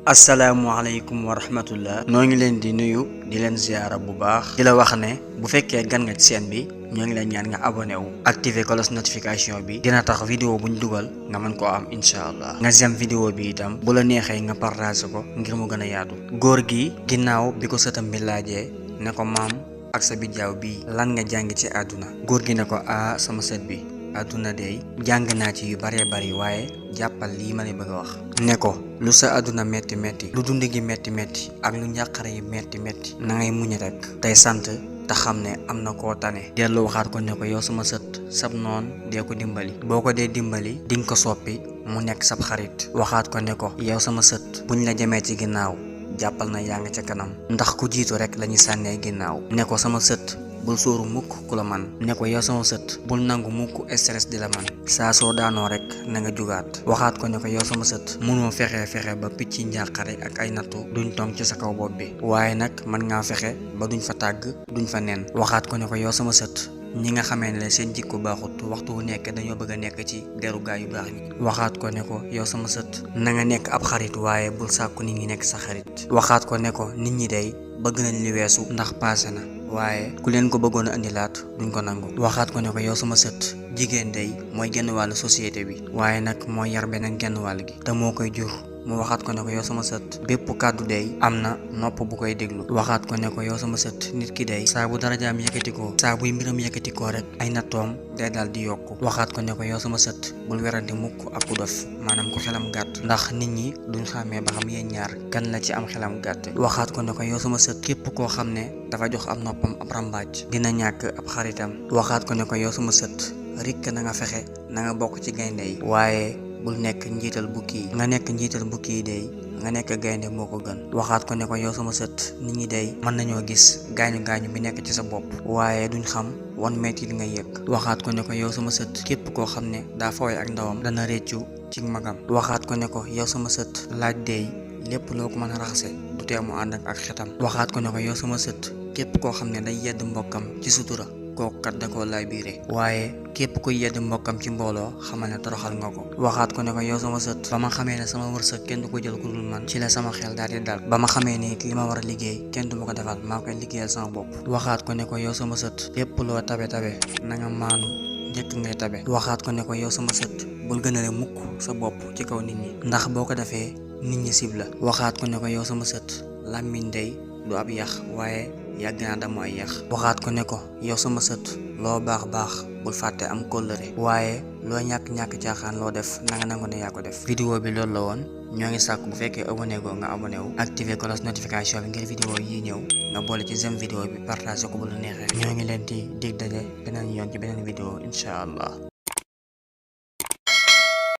asalaamaaleykum wa rahmatullah noo ngi leen di nuyu di leen ziara bu baax di la wax ne bu fekkee gan nga ci chaîne bi ñoo ngi leen ñaan nga abonné wu activer cloche notification bi dina tax vidéo buñ dugal nga mën koo am incha allah nga jëm vidéo bi itam bu la neexee nga partage ko ngir mu gën a yaatu. góor gi ginnaaw bi ko sëtam bi laajee ne ko maam ak sa bijaaw bii lan nga jàng ci àdduna góor gi ne ko sama sët bi àdduna dey jàng naa ci yu baree bari waaye jàppal lii ma lay bëgg a wax ne ko lu sa àdduna metti metti lu dund gi metti metti ak lu njàqare yi metti metti na ngay muñ rek tey sant te xam ne am na koo tane dellu waxaat ko ne ko yow sama sët sab noon dee ko dimbali boo ko dee dimbali dinga ko soppi mu nekk sab xarit waxaat ko ne ko yow sama sët buñ la jamee ci ginnaaw jàppal na yaa ngi ca kanam ndax ku jiitu rek lañuy sànnee ginnaaw ne ko sama sët bul sóoru mukk ku la man ne ko yow sama sët bul nangu mukk stress di la man saa soo daanoo rek na nga jugaat waxaat ko ne ko yow sama sët mënoo fexe ba picc njàqare ak ay nattu duñ tong ci sa kaw bopp bi waaye nag mën ngaa fexe ba duñ fa tàgg duñ fa nen waxaat ko ne ko yow sama sët ñi nga xamee ne seen jikko baaxut waxtu wu nekk dañoo bëgg a nekk ci deru gaa yu baax ñi waxaat ko ne ko yow sama sët na nga nekk ab xarit waaye bul sàkku nit ñi nekk sa xarit waxaat ko ne ko nit ñi day bëgg nañ li weesu ndax paase na waaye ku leen ko bëggoon a indilaat duñ ko nangu waxaat ko ne ko yow sama sët jigéen day mooy genn wàllu société bi waaye nag mooy yar beneen genn wàll gi te moo koy jur mu waxaat ko ne ko yow sama sët bépp kàddu day am na nopp bu koy déglu waxaat ko ne ko yow sama sët nit ki day saa bu darajaam yëkkatikoo saa buy mbiram yëkkatikoo rek ay nattoom day daal di yokku waxaat ko ne ko yow sama sët bul werante mukk ak ku dof maanaam ku xelam gàtt ndax nit ñi duñ xàmmee ba xam yéen ñaar kan la ci am xelam gàtt waxaat ko ne ko yow sama sët képp koo xam ne dafa jox am noppam ab rambaaj dina ñàkk ab xaritam waxaat ko ne ko yow sama sët rikk na nga fexe na nga bokk ci gaynde yi waaye bul nekk njiital bukki yi nga nekk njiital bukki yi day nga nekk gaynde moo ko gën waxaat ko ne ko yow sama sët nit ñi day mën nañoo gis gaañu bi nekk ci sa bopp waaye duñ xam wan metti li nga yëg waxaat ko ne ko yow sama sët képp koo xam ne daa fooy ak ndawam dana réccu ci magam waxaat ko ne ko yow sama sët laaj day lépp loo ko mën a raxase du tee mu ànd ak xetam waxaat ko ne ko yow sama sët képp koo xam ne day yedd mbokkam ci sutura kooku kat da koo laay biire waaye képp kuy yedd mbokkam ci mbooloo xamal ne toroxal nga ko waxaat ko ne ko yow sama sët ba ma xamee ne sama wërsëg kenn du ko jël ku dul man ci la sama xel daal di dal ba ma xamee ne li ma war a liggéey kenn du ma ko defal maa koy liggéeyal sama bopp waxaat ko ne ko yow sama sët lépp loo tabe na nga maanu njëkk ngay tabe waxaat ko ne ko yow sama sët bul gënale mukk sa bopp ci kaw nit ñi ndax boo ko defee nit ñi sib la waxaat ko ne ko yow sama sët làmmiñ day du ab yax waaye yàgg naa dama ay yax waxaat ko ne ko yow sama sët loo baax bul fàtte am kóllëre waaye loo ñàkk caaxaan loo def nanga nangu ne yaa ko def vidéo bi loolu la woon ñoo ngi sàkk bu fekkee abonné go nga abonné wu activer cloche notification bi ngir vidéo yi ñëw nga boole ci j'aime vidéo bi partage ko bu la neexee ñoo ngi leen di dig daje beneen yoon ci beneen vidéo incha allah